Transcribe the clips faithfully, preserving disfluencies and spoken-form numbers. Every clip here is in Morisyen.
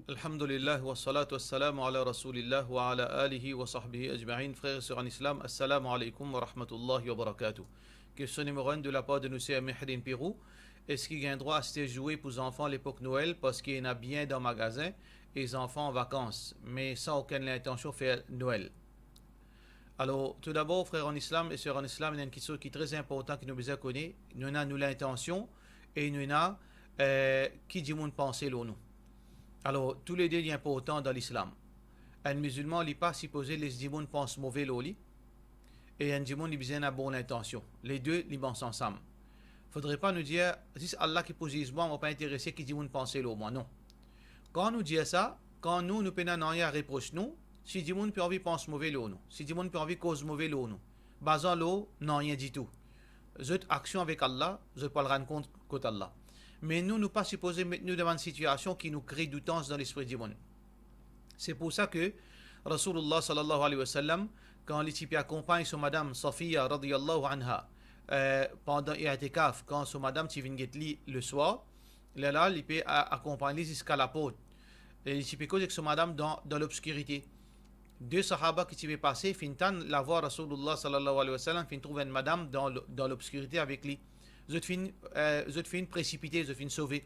Alhamdulillah, wa salatu wa salamu ala Rasoulillah, wa ala alihi wa sahbihi ajmain. Frer e ser an Islam, assalamu alaikum wa rahmatullahi wa barakatuh. Kestion nimero enn de lapar de nou ser Mehrdin Pirou. Eski gagn drwa aste zoue pou zanfan lepok Nwel, parski ena bien dan magazin e zanfan an vakans, me san okenn lintansion fer Nwel? Alor, toudabor, frer an Islam e ser an Islam, ena enn kiksoz ki tre inportan ki nou bizin kone. Nou ena nou lintansion e nou ena, eh, ki dimoun panse lor nou. Alor, toule de li inportan dan Lislam. Enn mizilman, li pa sipoze les dimoun pans move lor li, e enn dimoun, li bizin ena bon lintansion. Le de, li mars ansam. Fodre pa nou dir, "Zis Allah ki pou ziz mwa, mo pa interese ki dimoun panse lor mwa." Non. Kan nou dir sa, kan nou, nou pena nanye a repros nou, si dimoun pe anvi pans move lor nou, si dimoun pe anvi koz move lor nou, bazan lor nanye ditou. Zot aksion avek Allah, zot pou al rann kont kot Allah. Me nou, nou pa sipoze met nou dan bann sitiasion ki nou kre doutans dan lespri dimoun. Se pou sa ke Rasoulillah sallallahu alayhi wa sallam, kan li ti pe akonpagn so madam Safiya radiyallahu anha, eh, pandan i'tikaf, kan so madam ti vinn get li leswar, lerla li pe a-, akonpagn li ziska laport. E li ti pe koz ek so madam dan, dan lobskirite. De sahaba ki ti pe pase finn tann lavwa Rasoulillah sallallahu alayhi wa sallam, finn trouv enn madam dan lo-, dan lobskirite avek li. Zot finn, eh, zot finn presipite, zot finn sove.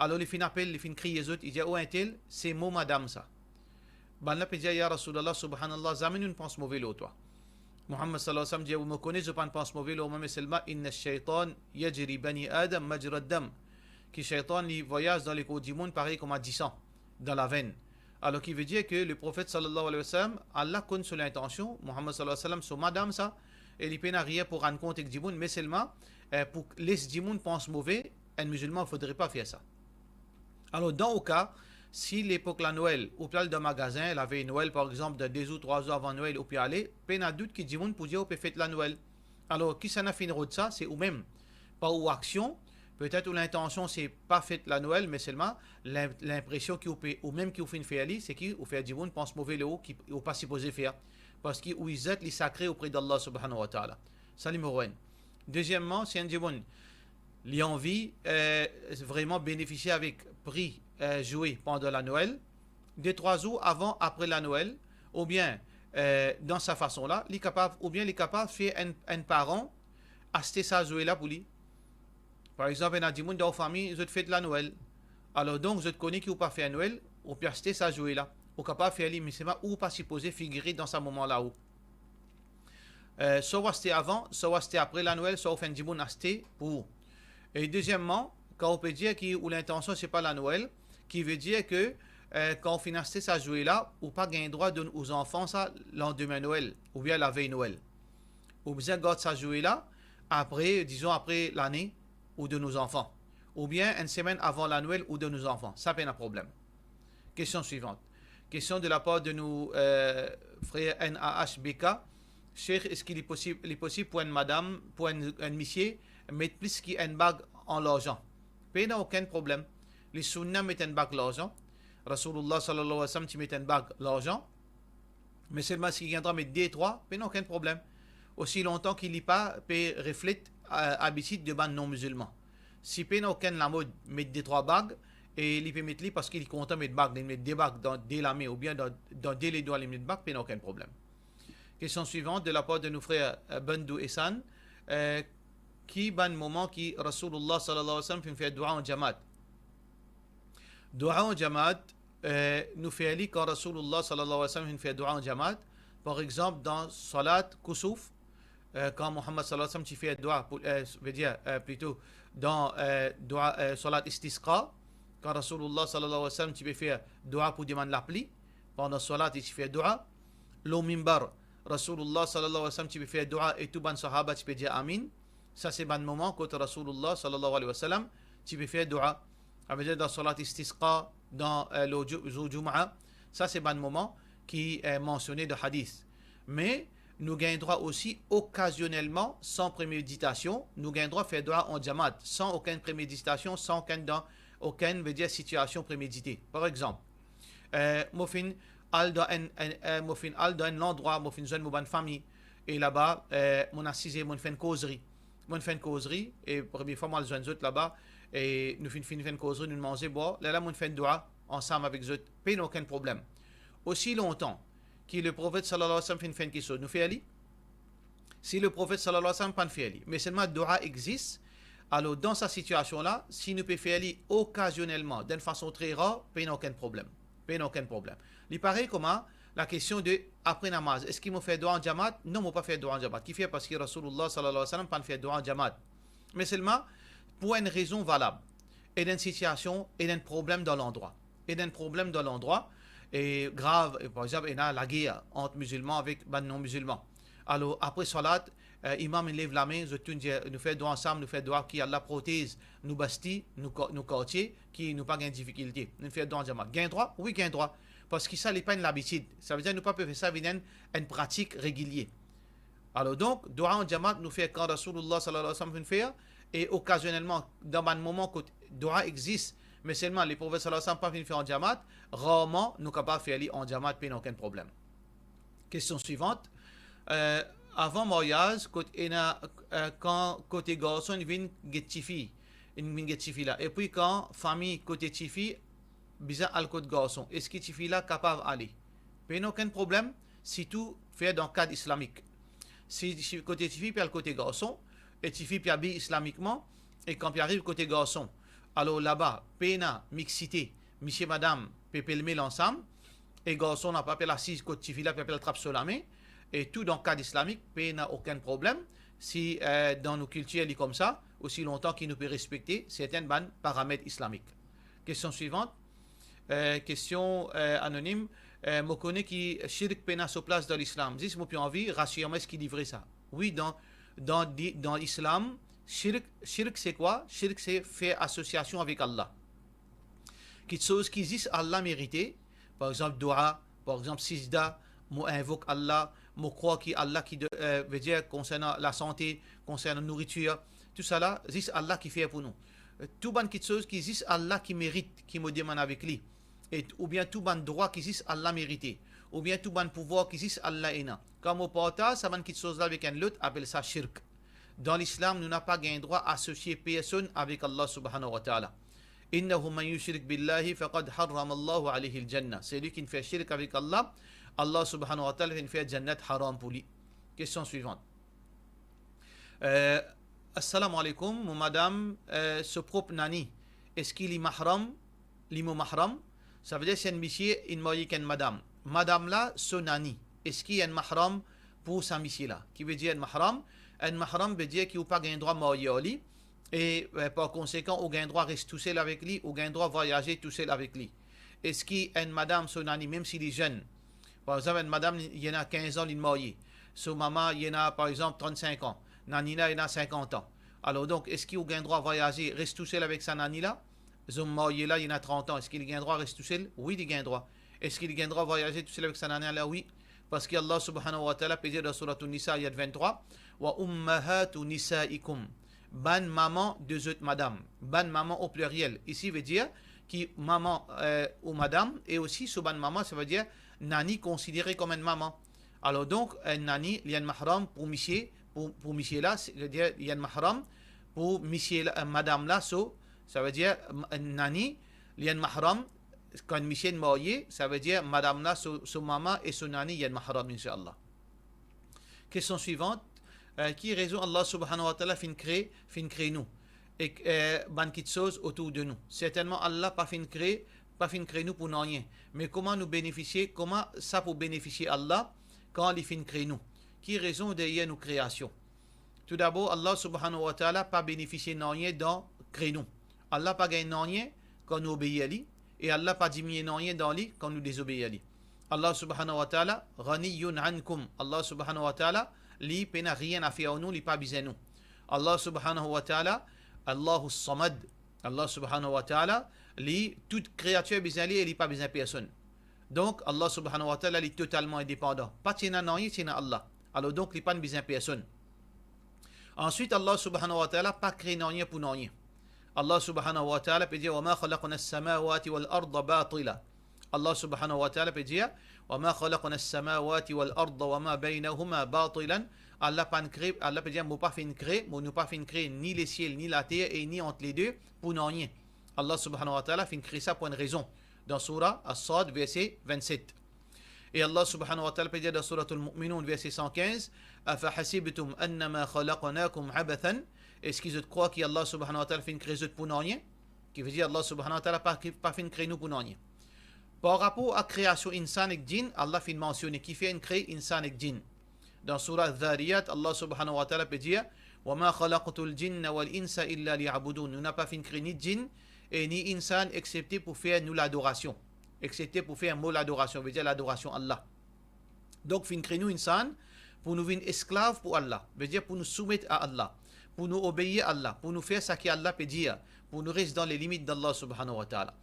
Alor li finn apel, li finn kriye zot, li dir, "O entel, se mo madam sa." Bannla pe dir, "Ya Rasoulillah, subhanallah, zame nou pans move lor twa." Muhammad sallallahu alayhi wa sallam dir, "Mo kone zot pa'nn pans move lor mwa, me selman, inna shaytan yajri bani Adam majra dam." Ki shaytan, li vwayaz dan lekor dimoun parey kouma disan dan lavenn. Alor ki vedir ke Leprofet sallallahu alayhi wa sallam, Allah konn so lintansion, Muhammad sallallahu alayhi wa sallam, so madam sa, e li pena riyer pou rann kont ek dimoun, me selman, eh, pou les dimoun pans move, enn mizilman fodre pa fer sa. Alor, dan ou ka, si lepok Lanwel, ou pe al dan magazin, lavey Nwel, par exanp, dan de zour, trwa zour avan Nwel, ou pe ale, pena dout ki dimoun pou dir ou pe fet Lanwel. Alor, kisannla finn rod sa, se oumem. Par ou aksion, petet ou lintansion se pa fet Lanwel, me selman lin-, linpresion ki ou pe, oumem ki ou finn fer li, se ki ou fer dimoun pans move lor ou, ki ou pa sipoze fer, parski ou izat li sakre opre d'Allah subhanahu wa ta'ala. Sa nimero enn. Dezieman, si enn dimoun, li anvi, eh, vreman benefisie avek pri, eh, zoue pandan Lanwel, de trwa zour avan, apre Lanwel, oubien, eh, dan sa fason la, li kapav, oubien li kapav fer enn, enn paran aste sa zoue la pou li. Par exanp, ena dimoun dan ou fami, zot fet Lanwel. Alor donk, zot kone ki ou pa fer Nwel, ou pe aste sa zoue la. Ou kapav fer li, me selman ou pa sipoze figire dan sa moman la ou. Eh, swa ou aste avan, swa ou aste apre Lanwel, swa ou fer enn dimoun aste pou ou. E dezieman, kan ou pe dir ki ou lintansion se pa Lanwel, ki vedir ke, eh, kan ou finn aste sa zoue la, ou pa gagn drwa donn ou zanfan sa landime Nwel, oubien lavey Nwel. Ou bizin gard sa zoue la, apre, dizon apre lane, ou donn ou zanfan. Oubien enn semenn avan Lanwel, ou donn ou zanfan. Sa pena problem. Kestion swivant. Kestion de lapar de nou, eh, frer N A H B K. Sheikh, eski li posib, li posib pou enn madam, pou enn, enn misie, met plis ki enn bag an larzan? Pena okenn problem. Li sounna met enn bag larzan. Rasoulillah sallallahu alayhi wa sallam ti met enn bag larzan. Me selman si li gagn drwa met de, trwa, pena okenn problem. Osi lontan ki li pa pe reflet, eh, abitid de bann non-mizilman. Si pena okenn lamod met de, trwa bag, e li pe met li parski li kontan met bag, li met de bag dan de lame oubien dan, dan de ledwa li met bag, pena okenn problem. Kestion swivant de lapar de nou frer, eh, Bandou Esan, eh, ki bann moman ki Rasoulillah sallallahu alayhi wa sallam finn fer dua an jamaat? Dua an jamaat, eh, nou fer li kan Rasoulillah sallallahu alayhi wa sallam finn fer dua an jamaat. Par exanp, dan salat kusuf, eh, kan Muhammad sallallahu alayhi wa sallam ti fer dua pou, eh, vedir, eh, plito, dan, eh, dua, eh, salat istisqa, kan Rasoulillah sallallahu alayhi wa sallam ti pe fer dua pou demann lapli, pandan salat li ti fer dua. Lor minbar, Rasoulillah sallallahu alayhi wa sallam ti pe fer dua e tou bann sahaba ti pe dir amin. Sa se bann moman kot Rasoulillah sallallahu alayhi wa sallam ti pe fer dua. Savedir dan salat istisqa, dan, eh, lor djou-, zour Jumaa, sa se bann moman ki, eh, mansione dan hadis. Me nou gagn drwa osi okazionelman, san premeditasion, nou gagn drwa fer dua an jamaat, san okenn premeditasion, san okenn dan, okenn, vedir sitiasion premedite. Par exanp, eh, mo finn al dan enn, enn, eh, mo finn al dan enn landrwa, mo finn zwenn mo bann fami, e laba, eh, mo'nn asize, mo'nn fer enn kozri. Mo'nn fer enn kozri, e premie fwa mo al zwenn zot laba, e nou finn, finn fer enn kozri, nou manze, bwar, lerla monn fer enn doua ansam avek zot, pena okenn problem. Osi lontan ki Leprofet sallallahu alayhi wa sallam finn fer enn kiksoz, nou fer li. Si Leprofet sallallahu alayhi wa sallam pa'nn fer li, me selman doua exis, alor dan sa sitiasion la, si nou pe fer li okazionelman, dan enn fason tre rar, pena okenn problem. Pena okenn problem. Li parey kouma lakestion de apre namaz, eski mo fer doua an jamaat? Non, mo pa fer doua an jamaat. Kifer? Parski Rasoulullah sallallahu alayhi wa sallam pa'nn fer doua an jamaat. Me selman pou enn rezon valab, ena enn sitiasion, ena enn problem dan landrwa, ena enn problem dan landrwa, e grav, e par exanp, ena lager ant mizilman avek bann non-mizilman. Alor, apre salat, eh, imam inn lev lame, zot tou dir, nou fer doua ansam, nou fer doua ki Allah protez nou basti, nou ka-, nou kartie, ki nou pa gagn difikilte. Nou fer doua an jamaat. Gagn drwa? Wi, gagn drwa. Parski sa, li pa enn labitid. Savedir nou pa pe fer sa vinn enn, enn pratik regilie. Alor donk, doua an jamaat, nou fer kan Rasoulullah sallallahu alayhi wa sallam finn fer, e okazionelman, dan bann moman kot doua exis, me selman Leprofet sallallahu alayhi wa sallam pa finn fer an jamaat, rarman nou kapav fer li an jamaat, pena okenn problem. Kestion swivant, eh, avan maryaz, kot ena, eh, kan kote garson inn vinn get tifi, inn vinn get tifi la, epi kan fami kote tifi bizin al kot garson, eski tifi la kapav ale? Pena okenn problem, sirtou fer dan kad islamik. Si, si kote tifi pe al kote garson, e tifi pe abiy islamikman, e kan pe ariv kote garson, alor laba pena miksite, misie madam pe pelmel ansam, e garson la pa pe al asiz kot tifi la, pe al trap so lame, e tou dan kad islamik, pena okenn problem. Si, eh, dan nou kiltir li koumsa, osi lontan ki nou pe respekte sertin bann paramet islamik. Kestion swivant. Eh, kestion, eh, anonim. Eh, mo kone ki shirk pena so plas dan Lislam. Zis mo pe anvi rasir mwa eski li vre sa. Wi, dan, dan di-, dan Islam, shirk, shirk se kwa? Shirk se fer asosiasion avek Allah. Kiksoz ki zis Allah merite, par exanp doua, par exanp sijda, mo invok Allah, mo krwar ki Allah ki do-, eh, vedir konsernan lasante, konsernan nouritir, tousala, zis Allah ki fer pou nou. Tou bann kiksoz ki zis Allah ki merit ki mo demann avek li, e, oubien tou bann drwa ki zis Allah merite, oubien tou bann pouvwar ki zis Allah ena. Kan mo partaz sa bann kiksoz la avek enn lot, apel sa shirk. Dan Lislam, nou napa gagn drwa asosie personn avek Allah subhanahu wa ta'ala. Innahu man yushrik billahi faqad harrama Allahu alayhi al-jannah. Selwi ki fer shirk avek Allah, Allah subhanahu wa ta'ala finn fer jannat haram pou li. Kestion swivant. Eh, assalamu alaykum, mo madam, eh, so prop nani, eski li mahram? Li mo mahram? Savedir si enn misie inn marye ek enn madam, madam la so nani, eski enn mahram pou sa misie la? Ki vedir enn mahram? Enn mahram vedir ki ou pa gagn drwa marye ar li, e, eh, par konsekan, ou gagn drwa res tousel avek li, ou gagn drwa vwayaze tousel avek li. Eski enn madam so nani, mem si li zenn, par exanp, enn madam, li ena kinz an, li marye, so mama, li ena, par exanp, trant-sink an, nani la ena sinkant an. Alor donk, eski ou gagn drwa vwayaze, res tousel avek sa nani la? Zom marye la, li ena trant an, eski li gagn drwa res tousel? Wi, li gagn drwa. Eski li gagn drwa vwayaze tousel avek sa nani la? Wi. Parski Allah subhanahu wa ta'ala pe dir dan Surat An-Nisa, ayat vinn-trwa, "Wa ummahatu nisaikum." Bann mama de zot madam, bann mama o pliriel. Isi vedir ki mama, eh, ou madam, e osi so bann mama, savedir nani konsidere kom enn mama. Alor donk, enn nani, li enn mahram pou misie, pou, pou misie la, savedir li enn mahram pou misie la, eh, madam la, so, savedir, m-, nani, li enn mahram, kan misie inn marye, savedir madam la, so, so mama e so nani, li enn mahram, inshallah. Kestion swivant, eh, ki rezon Allah subhanahu wa ta'ala finn kre, finn kre nou? Ek, eh, bann kiksoz otour de nou. Sertennman, Allah pa finn kre, pa finn kre nou pou nanye. Me kouma nou benefisie, kouma sa pou benefisie Allah kan li finn kre nou? Ki rezon deryer nou kreasion? Toudabor, Allah subhanahu wa ta'ala pa benefisie nanye dan kre nou. Allah pa gagn nanye kan nou obeir li, e Allah pa diminie nanye dan li kan nou dezobeir li. Allah subhanahu wa ta'ala ghaniyun ankum. Allah subhanahu wa ta'ala, li pena nanye a fer ar nou, li pa bizin nou. Allah subhanahu wa ta'ala, Allahu Samad. Allah subhanahu wa ta'ala, li, tou kreatir bizin li e li pa bizin personn. Donk, Allah subhanahu wa ta'ala, li totalman indepandan. Pa ti ena nanye, ti ena Allah. Alor donk, li pa bizin personn. Answit, Allah subhanahu wa ta'ala pa kre nanye pou nanye. Allah subhanahu wa ta'ala pe dir, "Wa ma khalaqna as-samawati wal arda batila." Allah subhanahu wa ta'ala pe dir, "Wa ma khalaqna as-samawati wal arda wa ma baynahuma batilan." Allah pa'nn kre, Allah pe dir, mo pa finn kre, mo, nou pa finn kre ni lesiel, ni later, e ni ant le de, pou nanye. Allah subhanahu wa ta'ala finn kre sa pou enn rezon. Dan soura As-Sad, verse vennset. E Allah subhanahu wa ta'ala pe dir dan Souratul Mu'minun, verse san kinz, "Afa hasibtum annama khalaqnakum abathan?" Eski zot krwar ki Allah subhanahu wa ta'ala finn kre zot pou nanye? Ki vedir Allah subhanahu wa ta'ala pa, pa finn kre nou pou nanye. Par rapor a kreasion insan ek djinn, Allah finn mansione kifer inn kre insan ek djinn. Dan soura Dhariyat, Allah subhanahu wa ta'ala pe dir, "Wa ma khalaqtul jinna wal insa illa liya'budun." Nou napa finn kre ni djinn e ni insan exepte pou fer nou ladorasion, exepte pou fer mo ladorasion, vedir ladorasion Allah. Donk, finn kre nou insan pou nou vinn esklav pou Allah, vedir pou nou soumet a Allah, pou nou obeir Allah, pou nou fer saki Allah pe dir, pou nou res dan le limit d'Allah subhanahu wa ta'ala.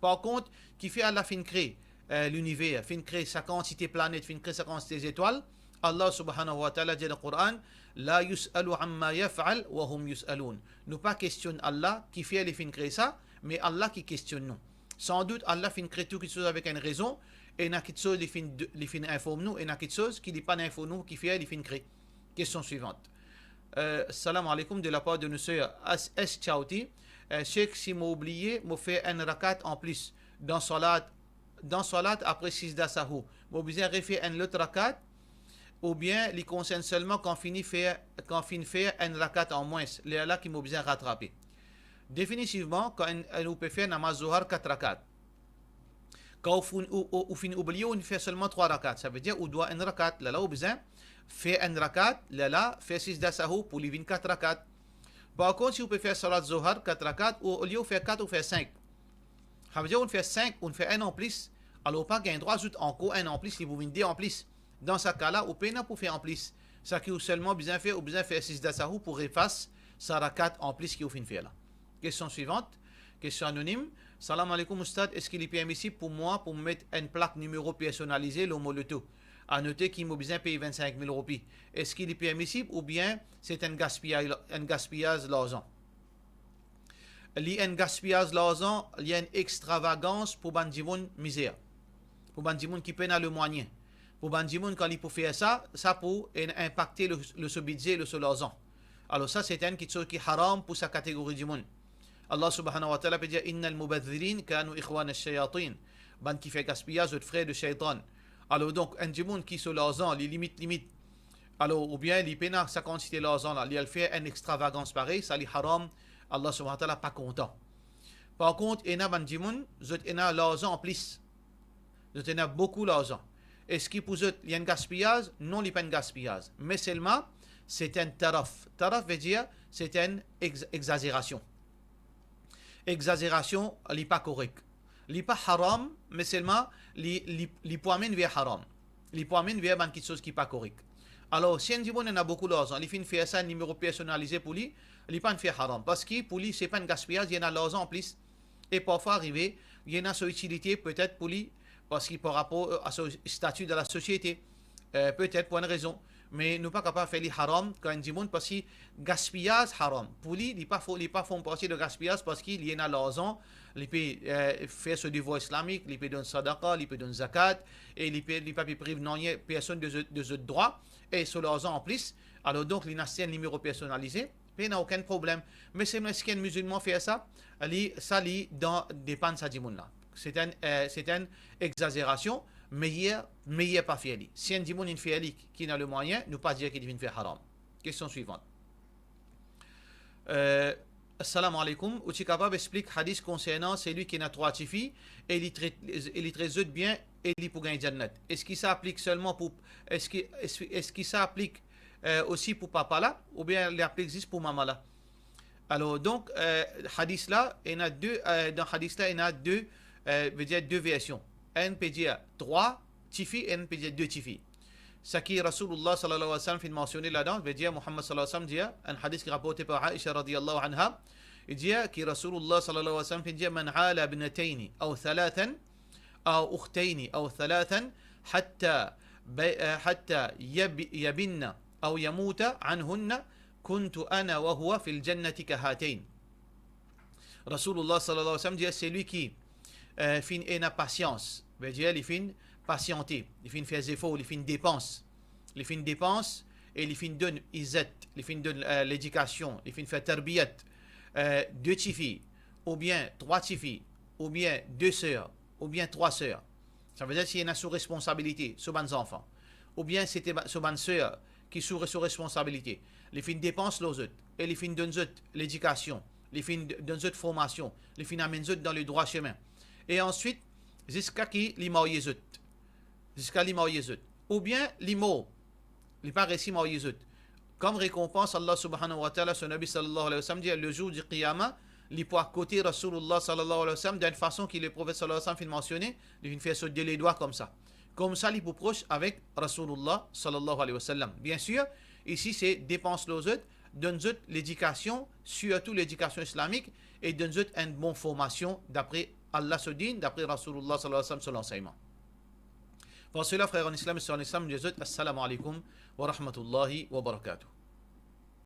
Par kont, kifer Allah finn kre, eh, liniver, finn kre sa kantite planet, finn kre sa kantite zetwal, Allah subhanahu wa ta'ala dir dan Koran, "La yus'alu amma yaf'al wa hum yus'alun." Nou pa kestionn Allah kifer li finn kre sa, me Allah ki kestionn nou. Sandout, Allah finn kre tou kiksoz avek enn rezon, ena kiksoz li finn, li finn inform nou, ena kiksoz ki li pa'nn inform nou kifer li finn kre. Kestion swivant. Euh, salam alaikum, de la part de nou ser As-, S Chauti. Euh, Sheikh, si mo oubliye, mo fer enn rakat anplis dan salat, dan salat apre sijda sahou, mo bizin refer enn lot rakat, oubien li konsern selman kan fini fer, kan finn fer enn rakat an mwins, lerla ki mo bizin ratrape? Definitivman, kan enn, enn ou pe fer namaz Zohar kat rakat, kan ou finn, ou, ou, ou finn oubliye, ou finn fer selman trwa rakat, savedir ou dwa enn rakat, lerla ou bizin fer enn rakat, lerla fer sijda sahou pou li vinn kat rakat. Par kont, si ou pe fer salat Zohar kat rakat, ou, olie ou fer kat, ou fer sink. Savedir ou fer sink, ou fer enn anplis, alor ou pa gagn drwa azout ankor enn anplis, li pou vinn de anplis. Dan sa ka la, ou pena pou fer anplis. Saki ou selman bizin fer, ou bizin fer sijda sahou pou refas sa rakat anplis ki ou finn fer la. Kestion swivant. Kestion anonim. Salam alaikum Oustad, eski li permisib pou mwa pou met enn plak nimero personalize lor mo loto? A note ki mo bizin pey vinn-sink mil roupi. Eski li permisib oubien se enn gaspiyaz, enn gaspiyaz larzan? Li enn gaspiyaz larzan, li enn extravagans pou bann dimoun mizer, pou bann dimoun ki pena lemwayin, pou bann dimoun kan li pou fer sa, sa pou en-, inpakte lor, lor so bidze, lor so larzan. Alor sa, se enn kiksoz ki haram pou sa kategori dimoun. Allah subhanahu wa ta'ala pe dir, "Innal mubadhdhirin kanu ikhwana shayatin." Bann ki fer gaspiyaz, zot frer de shaytan. Alor donk, enn dimoun ki so larzan, li limit, limit, alor, oubien li pena sa kantite larzan la, li al fer enn extravagans parey, sa li haram, Allah subhanahu wa ta'ala pa kontan. Par kont, ena bann dimoun, zot ena larzan anplis. Zot ena boukou larzan. Eski pou zot, li enn gaspiyaz? Non, li pa enn gaspiyaz. Me selman, se enn taraf. Taraf vedir, se enn ex-, exazerasion. Exazerasion, li pa korek. Li pa haram, me selman li, li, li pou amenn ver haram. Li pou amenn ver bann kiksoz ki pa korek. Alor, si enn dimoun ena boukou larzan, li finn fer sa enn nimero personalize pou li, li pa'nn fer haram. Parski pou li, se pa enn gaspiyaz, li ena larzan anplis. E parfwa arive, li ena so itilite petet pou li, parski par rapor, euh, a so stati dan lasosiete, euh, petet pou enn rezon. Me nou pa kapav fer li haram kan enn dimoun, parski gaspiyaz haram. Pou li, li pa fo-, li pa form parti de gaspiyaz parski li ena larzan, li pe, euh, fer so devwar islamik, li pe donn sadaka, li pe donn zakat, e li pe, li pa pe priv nanye personn de zot, de zot drwa, e so larzan anplis. Alor donk, li ena enn nimero personalize, pena okenn problem. Me selman eski enn mizilman fer sa? Li, sa li dan depann sa dimoun la. Se enn, euh, se enn exazerasion, meyer, meyer pa fer li. Si enn dimoun inn fer li, ki ena lemwayin, nou pa dir ki li finn fer haram. Kestion swivant. Euh, Assalamu alaikum, ou ti kapav explik hadis konsernan selwi ki ena trwa tifi e li tret, e li tret zot bien e li pou gagn jannat? Eski sa aplik selman pou, eski, eski, eski sa aplik, euh, osi pou papa la, oubien li aplik zis pou mama la? Alor, donk, euh, hadis la, ena de, euh, dan hadis la, ena de, euh, vedir de version. Enn pe dir trwa tifi, enn pe dir de tifi. Saki Rasoulullah sallallahu alayhi wa sallam finn mansione ladan, vedir Muhammad sallallahu alayhi wa sallam dir, enn hadis ki raporte par Aisha radiyallahu anha, li dir ki Rasoulullah sallallahu alayhi wa sallam finn dir, "Man ala ibnatayni aw thalathan aw ukhtayni aw thalathan hatta bay-, eh, hatta yab-, yabinna aw yamuta anhunna, kuntu ana wa huwa fil jannati kahatayn." Rasoulullah sallallahu alayhi wa sallam dir, selwi ki, eh, finn ena pasians, vedir li finn pasiante, li finn fer zefor, li finn depans, li finn depans, e li finn donn izzat, li finn donn, eh, ledikasion, li finn fer tarbiyat, eh, de tifi, oubien trwa tifi, oubien de ser, oubien trwa ser. Savedir si ena sou responsabilite, so bann zanfan. Oubien se te ba-, so bann ser ki sou, sou responsabilite. Li finn depans lor zot, e li finn donn zot ledikasion, li finn d-, donn zot formasion, li finn amenn zot dan le drwa semin. E answit, ziska ki li marye zot. Ziska li marye zot. Oubien li mor, li pa resi marye zot. Kom rekonpans, Allah subhanahu wa ta'ala, so Nabi sallallahu alayhi wa sallam dir, le zour di Qiyama, li pou akote Rasoulullah sallallahu alayhi wa sallam, dan enn fason ki Leprofet sallallahu alayhi wa sallam finn mansione, li finn fer so de ledwa koumsa. Koumsa, li pou pros avek Rasoulullah sallallahu alayhi wa sallam. Biensir, isi se depans lor zot, donn zot ledikasion, sirtou ledikasion islamik, e donn zot enn bon formasion dapre Allah so din, dapre Rasoulullah sallallahu alayhi wa sallam so lansegnman. Par sela, frer an Islam e ser an Islam, mo dir zot, assalamu alaykum wa rahmatullahi wa barakatuh.